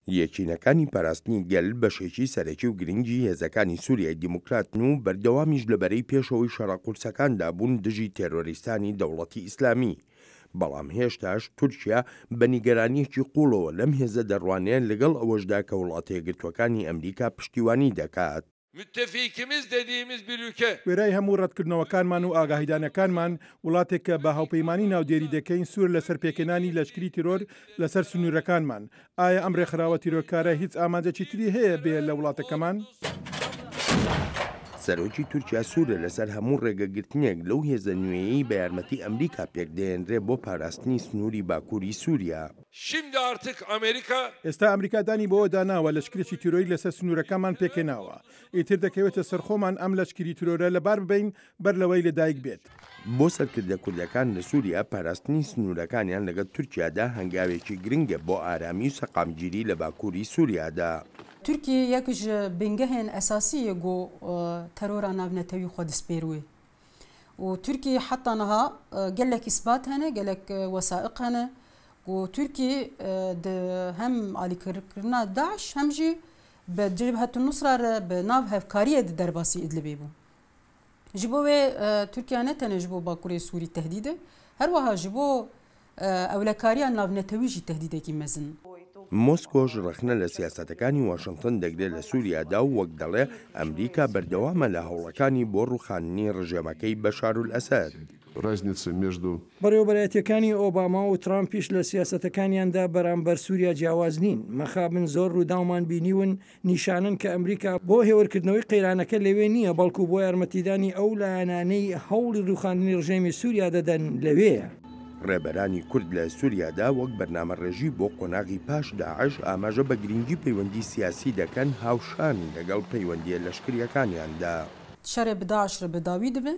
یەکینەکانی پاراستنی گەل بەشێکی سەرەکی و گرنگی هێزەکانی سوریای دیموکراتن و بەردەوامیش لە بەرەی پێشەوەی شەڕە قورسەکاندا بوون دژی تێرۆریستانی دەوڵەتی ئیسلامی. بەڵام هێشتاش تورکیا بە نیگەرانییەکی قووڵەوە لەم هێزە دەڕوانێ لەگەڵ ئەوەشدا کە وڵاتەیەکگرتووەکانی ئەمریکا پشتیوانی دەکات. Müttefikimiz dediğimiz bir ülke. وێرای هەموو ڕەتکردنەوەکانمان و ئاگاهیدانەکانمان، وڵاتێک کە بە هاوپەیمانی ناودێری دەکەین سوورە لەسەر پێکهێنانی لەشکری تیرۆر لەسەر سنوورەکانمان. ئایا ئەم ڕێکخراوە تیرۆرکارە هیچ ئامانجێکی تری هەیە بێ لە وڵاتەکەمان؟ سەرۆکی تورکیا سوورە لەسەر هەموو ڕێگەگرتنێک لەو هێزە نوێیەی بە یارمەتی ئەمریکا پێکدەهێنرێ بۆ پاراستنی سنووری باکووری سووریا. Şimdi artık Amerika. ئێستا ئەمریکا دانی بەوەدا ناوە لەشکرێکی تیرۆری لەسەر سنوورەکانمان پێکهێناوە. ئیتر دەکەوێتە سەر خۆمان ئەم لەشکری تیرۆرە لەبار ببەین بەر لەوەی لەدایک بێت. بۆ سەرکردە کوردەکان لە سووریا پاراستنی سنوورەکانیان لەگەڵ تورکیادا هەنگاوێکی گرنگە بۆ ئارامی و سەقامگیری لە باکووری سووریادا. Tirkiye yek ji bingehên esasî ye ku terora navnetewî xwe dispêr wê û Tirkiye heta niha gelek îsbat hene, gelek wesaiq hene ku Tirkiye di hem alîkarikirina DAIŞ hem jî bi Cebhet Nusra re bi nav hevkariyê di derbasî Idlibê bû. Ji bo wê Tirkiye ne tenê ji bo Bakurê Sûrî tehdîd e, her wiha ji bo ewlekariya navnetewî jî tehdîdekî mezin. مۆسکۆش ڕەخنە لە سیاسەتەکانی واشنتن دەگرێت لە سوریادا و وەک دەڵێ ئەمریکا بەردەوامە لە هەوڵەکانی بۆ ڕووخاندنی ڕژێمەکەی بەشارولئەسەد. بەڕێوەبەرایەتییەکانی ئۆباما و ترامپیش لە سیاسەتەکانیاندا بەرامبەر سووریا جیاواز نین. مەخابن زۆر رووداومان بینیون نیشانەن کە ئەمریکا بۆ هێورکردنەوەی قەیرانەکە لەوێ نییە، بەڵکو بۆ یارمەتیدانی ئەو لایەنانەی هەوڵی رووخاندنی رژێمی سووریا دەدەن لەوێیە. ڕێبەرانی کورد لە سوریادا وەک بەرنامەڕێژی بۆ قۆناغی پاش داعش ئاماژە بە گرنگی پەیوەندی سیاسی دەکەن هاوشان لەگەڵ پەیوەندییە لەشکرییەکانیاندا. Şerê bi DAIŞ re bi dawî dibe.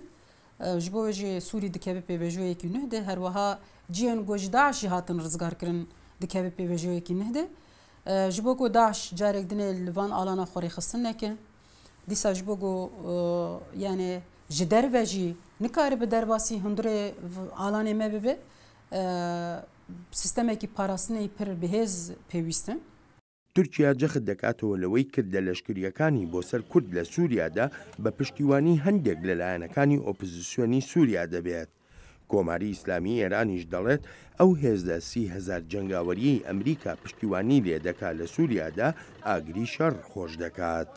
Ji bo wê jî Sûrî dikeve pêvejoyekî nuh de. Her wiha cihên ku ji DAIŞ jî hatin rizgarkirin dikeve pêvejoyekî nuh de. Ji bo ku DAIŞ carek dinê li van alana xwe rêxistin neke. Dîsa ji bo ku yanê ji derve jî nikaribe derbasî hundirê alanê me bibe, sîstemekî parastinê pir bihêz pêwîst e. تورکیا جەخت دەکاتەوە لەوەی کردە لەشکرییەکانی بۆ سەر کورد لە سوریادا بە پشتیوانی هەندێک لە لایەنەکانی ئۆپزسیۆنی سوریا دەبێت. کۆماری ئیسلامی ئێرانیش دەڵێت ئەو هێزە 30,000 جەنگاوەرییەی ئەمریکا پشتیوانی لێدەکا لە سوریادا ئاگری شەڕ خۆش دەکات.